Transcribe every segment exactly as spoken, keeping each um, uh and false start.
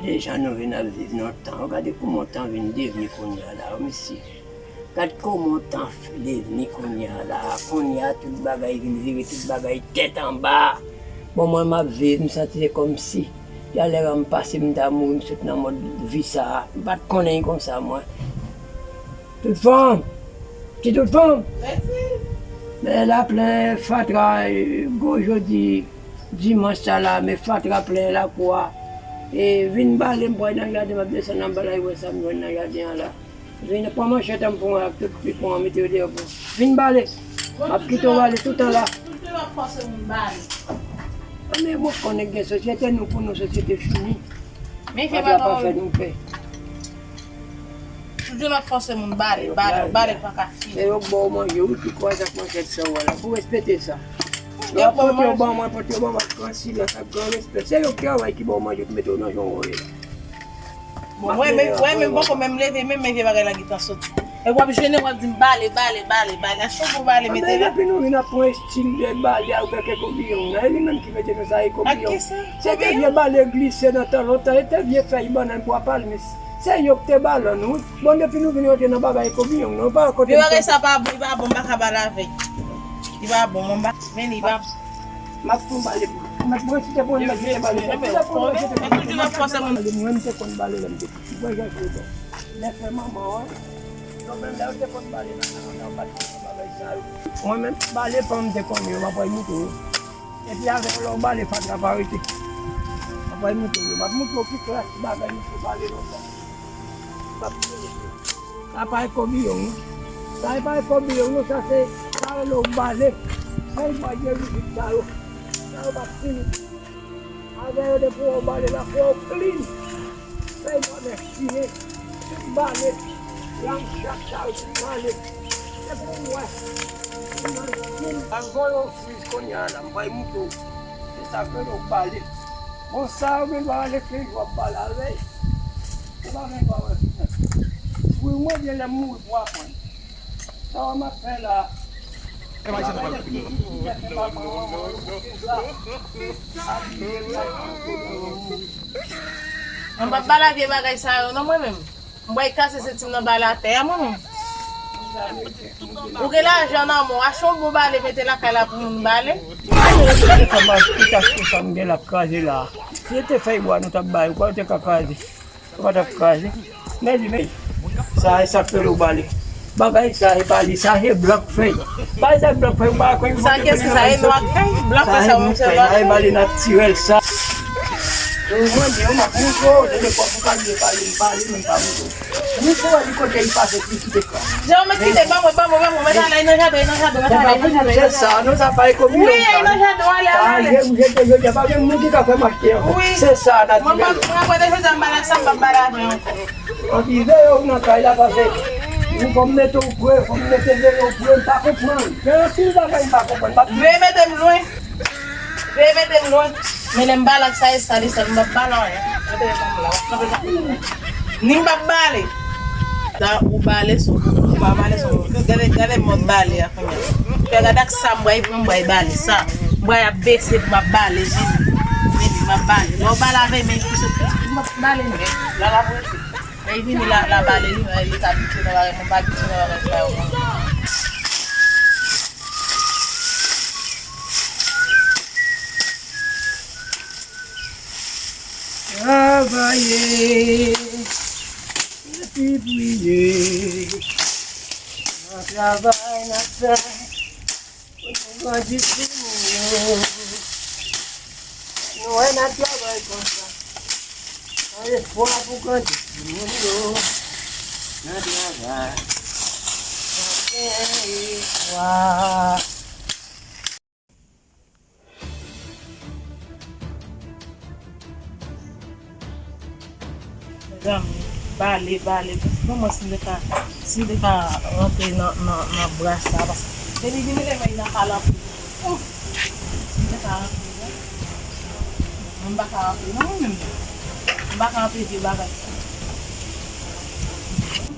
Deja nou vin ap viv nan tan. Gade kòman tan vin devni kounye a la, mesye. Gad kòman tan f- devni kounye a la. Kounye a, tout bagay vin vire, tout bagay tèt anba. Bon, mwen, m ap viv, m santi se kòmsi talè a m pase, m ta mouri, m sot nan mòd vi sa a. M pa t konnen l konsa, mwen. Tout fanm! Ti tout fanm! Men la plen fatra, gwo jodi dimanch sa la, men fatra plen lakou a. E vin bale, m pral nan jaden, m ap desann anba la, e wè sa m jwenn nan jaden an la. Vin pran manchèt an pou mwen ak tout pipon an, mete yo deyò pou mwen. Vin bale. M ap kite w bale toutan la. Tout lè w ap fòse moun bale. Men mwen konnen gen sosyete nou pou nou, sosyete fini. Men fè pa pa fè nou pè. Tout lè w ap fòse moun bale, bale, bale pa ka fini. Se yo k ba w manje, wi, ki kwaze ak manchèt sa w la. Pou respekte sa. Lè w ap pote yo ban mwen, pote yo ban mwen ak gran silans, ak gran respè. Se yo k travay ki ba w manje, ki mete w nan jan w ye la. Bon, wè, men, wè, men poko menm leve, menm men vye bagay la gentan soti. E w ap jennen, w ap di m bale, bale, bale, bale. A chak w bale, mete la. Depi nou vin ap pran estil de bale a, ou kwè ke Kobiyong nan, e li menm ki mete nou sa, e Kobiyong. Se te vye bale glise nan tan lontan, e te vye fèy bannann bwa palmis. Se yo ki te bale nou, wi. Bon, depi nou vin rantre nan bagay Kobiyong nan, ou pa wè kote. Vye bagay sa pa bon, li pa bon, m pa ka bale avè l. Li pa bon, mwen m pa, men li pa bon. M ap pran bale pou ou. M ap pran, si te pran bale, si te bale. Si te pran bale, si te pran bale. M ap fòse moun. Mwen, m te konn bale lè m te piti. Mwen, jan jwe bon. Lè frè manman an, yo menm lè yo te konn bale nan, nan, nan, nan bagay sa yo. Mwen menm, bale pa m te konnen yo, m ap pral moutre w. Epi avè yo, lè w bale, fatra pa rete. M ap pral moutre w yo. M ap moutre w ki klas bagay nou te bale lontan. M ap moutre w. Sa pa e kobiyong, non. Sa e pa e kobiyong, non. Sa se, sa rele w bale. Fèy bwa dye rizib sa yo. Sa yo pa fini. Avè yo depi w bale la, fò w clean. Fèy bwa mèchine. Tout bale. Lam chat sa yo, tout bale. Se pou w wè. Anvan yo friz kounye a la, m pral moutre w. Se sa k rele w bale. Bon, sa yo gen dwa rele kenz jou ap bale avè l. Ou pa gen dwa wè fimè. Wi, mwen byen lè m mouri pou aprann. Sa w ap fè la. Mwen p ap bale vye bagay sa yo, non, mwen menm. M pral kase senti m nan bale atè a, mwen menm. Ou gen lajan nan men w, achte yon bon bale, mete lakay la pou moun bale. Ou te ka achte sa m gen la k kraze la. Si se te fèy bwa nou t ap bay, ou kwè ou te ka kraze? Ou pa t ap kraze. Men li, men. Sa, e sa k rele w bale. Bagay sa, e pa li, sa, se blan k fèy. Bagay sa, blan k fèy, ou pa konn. Sa, kiyès ki sa, e nwa k fèy? Blan k fèy, sa, monchè, blan k fèy. Sa, e bale natirèl, sa. Ou mande, ou m ap montre w, se de kòb ou pa vle pale, m pale, men m pa montre w. Ou fò li kote li pase, li kite kwa. Jan, mèt kite, ban mwen, ban mwen, ban mwen, mèt ale, nan jaden, nan jaden, mèt ale, nan jaden. Se sa, non, sa pa e kobiyong. Wi, sa, nan jaden, ale, ale, ale. Sa, je, je, je, je, pa gen moun ki ka fè m achte ankò. Wi. Se sa, natirèl. Mwen pa, mwen pa de jodi a, m pa nan sa, m pa bale avè ankò. Anpi veye w nan kay la, paske ou fò m mete w pre, fò m mete veye w pre, m pa konprann. Gen anpil bagay m pa konprann, m pa. Veye mete m lwen. Veye mete m lwen. Men lè m bale ak sa e sa desann, m p ap bale anyen. Mete m la, w ap kanpe sa. Ni m p ap bale. Sa ou bale sou, ou pa bale sou. Gade, gade mòd bale a kounye a. Fè gade ak sa m bay pran, m bay bale. Sa, m bay ap bese pou m ap bale, vini. Vini, m ap bale. Lè w bale avè men ki sou, m ap bale, men. Lè w ap rete. Lè l vini la, la bale li, men li ka abitye nan bagay, mwen pa abitye nan bagay sa yo. Travay epi priye. Nan travay n ap fè. Pou nou grandi timoun yo. Nou wè n ap travay konsa. Nan espwa pou grandi timoun yo. Nan travay. Nan gen espwa. Mezanmi, bale, bale. Bon, mwen si m te ka, si m te ka rantre nan, nan, nan bra sa, paske depi vini leve nan pale anpil. Ouf! Si m te ka rantre, non? Mwen m pa ka rantre, non, mwen menm. M pa ka rantre vye bagay sa.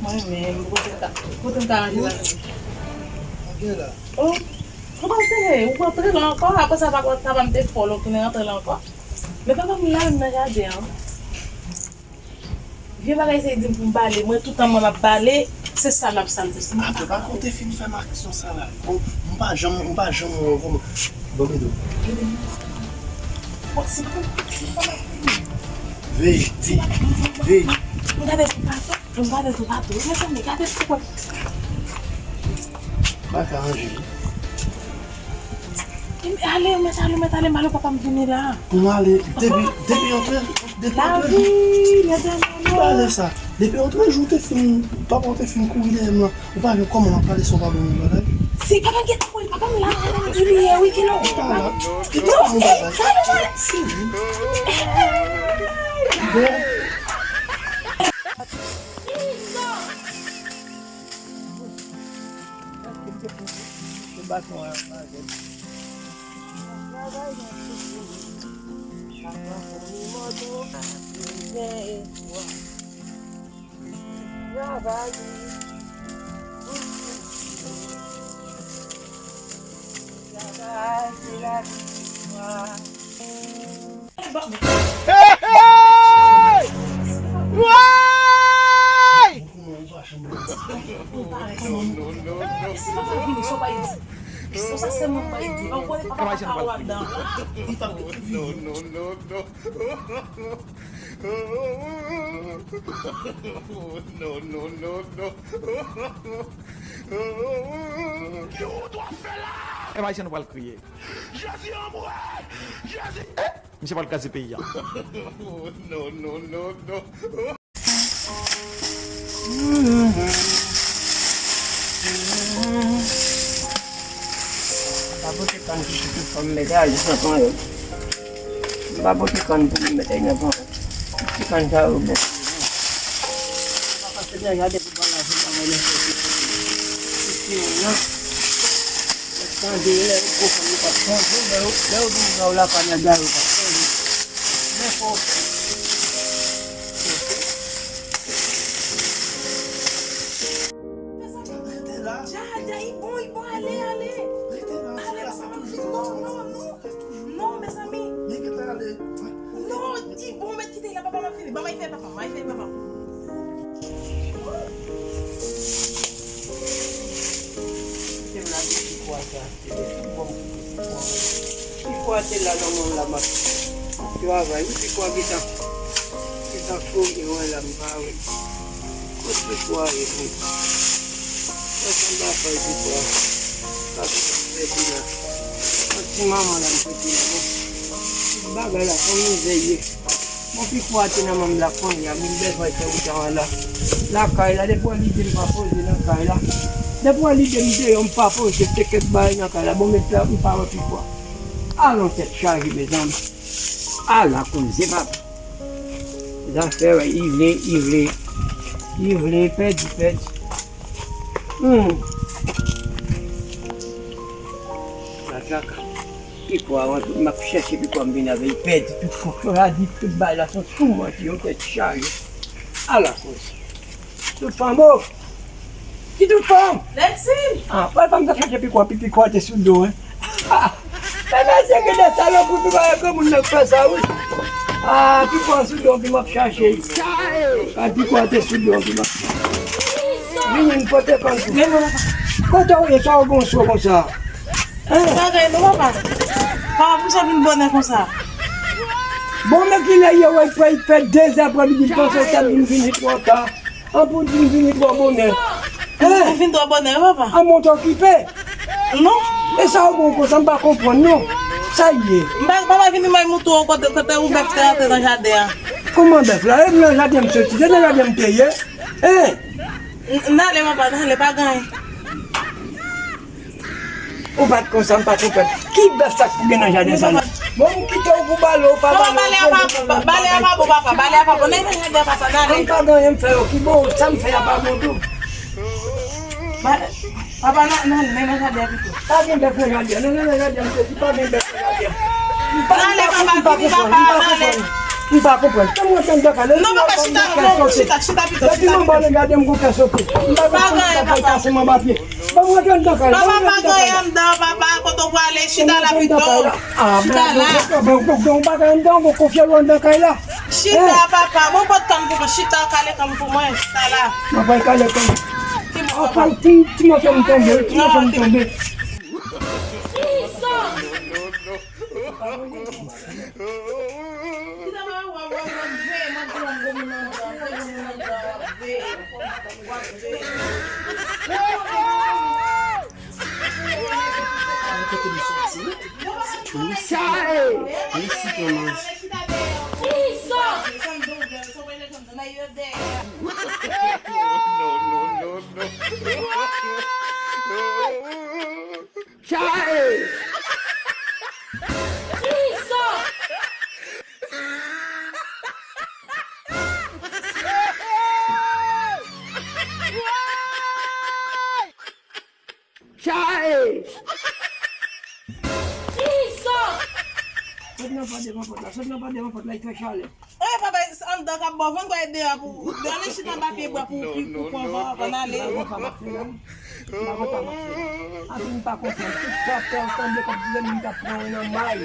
Mwen menm, kote m ka, kote m ka ranje bagay? Oh! Ou pa antre, ou pa antre la ankò, apre sa, papa, papa m te fò, lè w tounen rantre la ankò. Men papa m la menm nan jaden an. Vye bagay se di m pou m bale, mwen toutan mwen m ap bale, se sa l ap sa l di. Atò, pa konte fin fè m aksyon sa la. Bon, m pa janm, m pa janm wè w kòman. Bon, men do. Bon, se pou, se pou m ap vini. Veye, veye, veye. M gade tou patou, m gade tou patou. Mezanmi, gade tou patou. Bagay anje. Ale, ou mèt ale, ou mèt ale, m ale, papa m vini la. Pou m ale, depi, depi antre, depi antre jou. Lavi, Letènèl. Ou pale sa. Depi antre jou, ou te fin, papa w te fin kouri dèyè m lan. Ou pa jwenn kòman m ap pale san w pa ban m yon bagay. Si papa m gentan kouri, papa m la, la, la, li ye, wi, kilè. Ou pa la. Gentan ban m yon bagay. Si, wi. Bon. Travay nan tout peyi. Travay pou moto, gen espwa. Travay. Travay, se lavi pou mwen. Hey, hey! Woy! Non, non, non, non. Ki wout w ap fè la? E pa jan nou pral kriye. Jezi anmwe! Jezi! Misye pral kraze peyi a. Non, non, non, non. Pa pote kann pou pitit fanm mete al nan ponyèt. M pa pote kann pou li mete al nan ponyèt. Ti kann sa yo bon. Pa pase nan jaden pou pa lave nan mwen nan soti. Ti moun nan. Tande lè yo gwo fanm yo pa tande lè yo lè yo vin pran w lakay nèg la yo pa tande. Men fò w fè. Rete la. Jaja, i bon, i bon, ale, ale. Rete la, ale, papa m. Non, non, non. Non, mezanmi. Men gentan ale. Non, i bon, mèt kite la, papa m ap vini. Ban m al fè papa m, al fè papa m. Kite m lage pikwa sa. Bon, pikwa te la nan men w la, m ap travay. Wi, pikwa gentan, gentan kouri, wè la, m pa wè. Kot pikwa ye, bon? Sa, sa m ta fè, pikwa? Sa, sa m pèdi la. An ti manman la, m pèdi la, bon. Tout bagay la, fò mizè ye. Bon, pikwa te nan men m la kounye a, m bezwen fè wout an la. Lakay la, depi w lide m pa poze nan kay la. Depi w lide m deyò, m pa poze, te kèk bagay nan kay la. Bon, men sa, m pa wè pikwa. Alon tèt chaje, mezanmi. Ala koze, papa. Zafè, wè, i vle, i vle. I vle, pèdi, pèdi. Hmm. Matraka. Pikwa, m ap chèche pikwa m vin avè l, pèdi tout kòk yo, radi tout bagay la, se yon tou manti, yon tèt chaje. Ala koze. Tout fanm, o! Ki tout fanm? Lètsin! Ah, wè, fanm ta chèche pikwa, pi pikwa te sou do, en. Ah! Men mesye, gen de salopri, pi pa granmoun nan k fè sa, wi. Ah, pikwa sou do, pi m ap chache. Ah, pikwa te sou do, pi m ap chache. Vini, m pote kòl pou. Kote w ye, sa w gon sou konsa? Bagay non, papa. Papa, pou sa vin bonè konsa? Bon, men kilè ye, wè, fè, fè de zè aprèmidi, m panse w t ap vin vini twò ta. An pou di m vini twò bonè. Ou vin twò bonè, papa? An, mwen t okipe. Non. E sa w bon konsa, m pa konprann, non. Sa ye? M pa, papa vini bay mouton an kote, kote ou bèf te antre nan jaden an. Kòman bèf la? E nan jaden m soti, se nan jaden m te ye. Hein? N-, n ale, papa, n ale, pa gen anyen. Ou pa t konsa, m pa konprann. Ki bèf sa k pou gen nan jaden sa la? Bon, m kite w pou bale, ou pa bale, ou bale a pa bon, papa, bale a pa bon. Nan jaden papa, n ale. An pa gen anyen m fè yo ki bon, sa m fè a pa bon tou. Papa, n ale, n ale nan jaden pito. Pa gen bèf nan jaden, nan, nan, nan jaden, m te di pa gen bèf nan jaden. M pa, m pa konprann, m pa konprann, m pa konprann. Tann mwen tann bèf la, non, papa, chita, non, chita, chita pito, chita pito. Depi mwen ba nan jaden m gon kè sote. M pa gen anyen, papa. Kase mwen papye. Ban m rantre anndan kay la. Papa, pa gen anyen anndan, papa, kote w prale, chita la pito. Chita la. Ah, bon, bon, bon, bagay anndan, bon, konfye w anndan kay la. Chita, papa. Bon, pot kòm pou mwen. Chita, kale kòm pou mwen. Chita la. Mwen pa kale kòm. Ti mò kòm. Ti mò kòm tonbe. Ti mò kòm tonbe. Kote m soti? Mèsi. Mèsi pou manje. Chae! Chae! Sot nan pa devan pòt la, sot nan pa devan pòt la, li fè chalè. Eh, papa, anndan k ap bon, vann kwa deyò pou, ale chita anba pye bwa pou, pou, pou pran van, ann ale. Lago pa m ap fè la, wi. Lago pa m ap fè la. Anpil m pa konprann. Tout sa ap fè sanble kòmsi se moun k ap pran w nan may.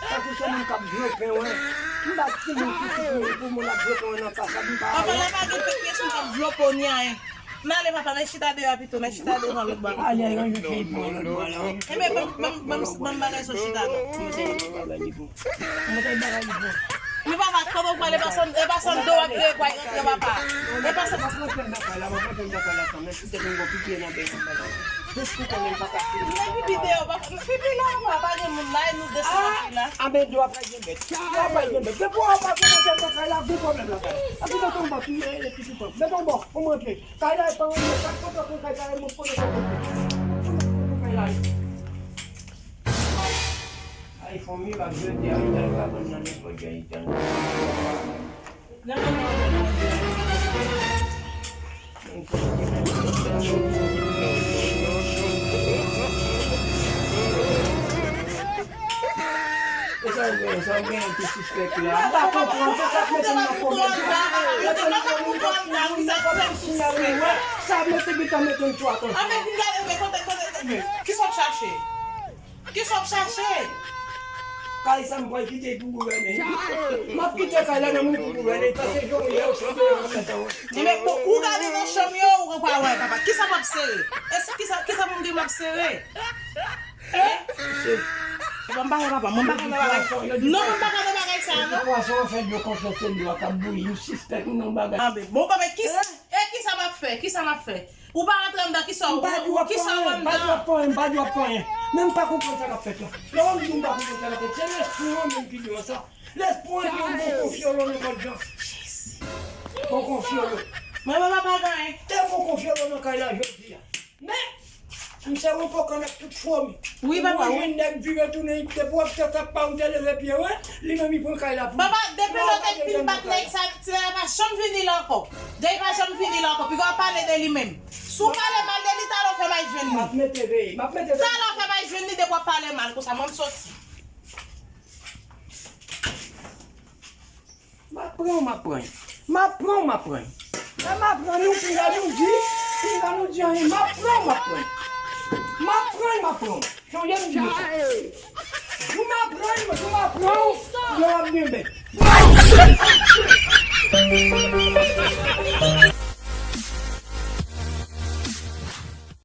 Tankou se moun k ap vlope w. M pa timoun pitit mwen pou moun ap vlope w nan kasa, m pa. Papa, la pa gen pyès moun k ap vlope w ni anyen. N ale, papa, n al chita deyò pito, n al chita devan lòt bò la. Ale, ale, ale, chita devan lòt bò la. Enben, ban m, ban m, ban m, ban m bagay sou chita la. Mwen te bagay li pou. Mwen te bagay li pou. Men papa, kòman w pale, e pa san, e pa san do w ap reye kwa rantre, papa. E pa san. Mwen pran tèm nan kay la, mwen pran tèm nan kay la kanmenm, si te gen yon pipi nan bèk mwen. Jis pou konnen m pa ka fini. Men pipi deyò, papa. Pipi la, papa, pa gen moun la, e nou desann anpil la. A, men do a pral gen bèt. Do a pral gen bèt. Depi w pa gen bèt nan kay la, gen pwoblèm nan kay la. Epi mete yon bò, pipi, pipi, mete yon bò, pou m rantre. Kay la e pa yon chak kote pou kay la e moun kote kote. Kay la. Ay, fanmi, m ap jete a, Ital pa konn nan nenpòt jan Ital. E sa w gen, sa w gen pou sispèk la? M pa konprann, se sa k mete m nan pwoblèm. Yo te nan pwoblèm la, wi, sa k fè sispèk. Sa mete gentan mete m sou atansyon. Anben, vin gade, men kote, kote, kote. Kisa w ap chache? Kisa w ap chache? Kay sa m pral kite pou gouvènè. M ap kite kay la nan men pou gouvènè, paske jan w ye, w sanble yon satan. Enben, bon, ou gade nan chanm yo, ou pa wè, papa. Kisa m ap sere? Èske kisa, kisa pou m di m ap sere? Bon, m pa wè papa, mwen pa ka nan bagay sa. Non, mwen pa ka nan bagay sa, non. Pwason an fè dlo konfyans, se dlo a k ap bouyi, m sispèk m nan bagay. Anben, bon, papa, kisa, e kisa m ap fè? Kisa m ap fè? Ou pa rantre anndan, kisa w, kisa w anndan? M pa di w ap fè anyen, m pa di w ap fè anyen. Men m pa konprann sa k ap fèt la. Lè w di m pa konprann sa k ap fèt, se lespri w menm ki di w sa. Lespri w di w gon konfyolo nenpòt jan. Gon konfyolo. Mwen, mwen pa pa gen anyen. Te gon konfyolo nan kay la jodi a. Men, m se yon pòkan ak tout fwomi. Wi, papa, wi. Ou jwenn nèg vire tounen, depi w ap fè sa k pa ou te leve pye w, li menm li pran kay la pou li. Papa, depi lè w te fin bat nèg sa, se pa janm vini la ankò. Depi pa janm vini la ankò, piga w pale de li menm. Si w pale mal de li, talè w fè m al jwenn li. M ap mete veye, m ap mete veye. Talè w fè m al jwenn li depi w ap pale mal konsa, mwen m soti. M ap pran w, m ap pran w. M ap pran w, m ap pran w. Lè m ap pran nou, pinga nou di, pinga nou di anyen. M ap pran w, m ap pran w. M ap pran w, m ap pran w. Sonje m di nou sa. Jou m ap pran w, jou m ap pran w, yo ap gen bèt.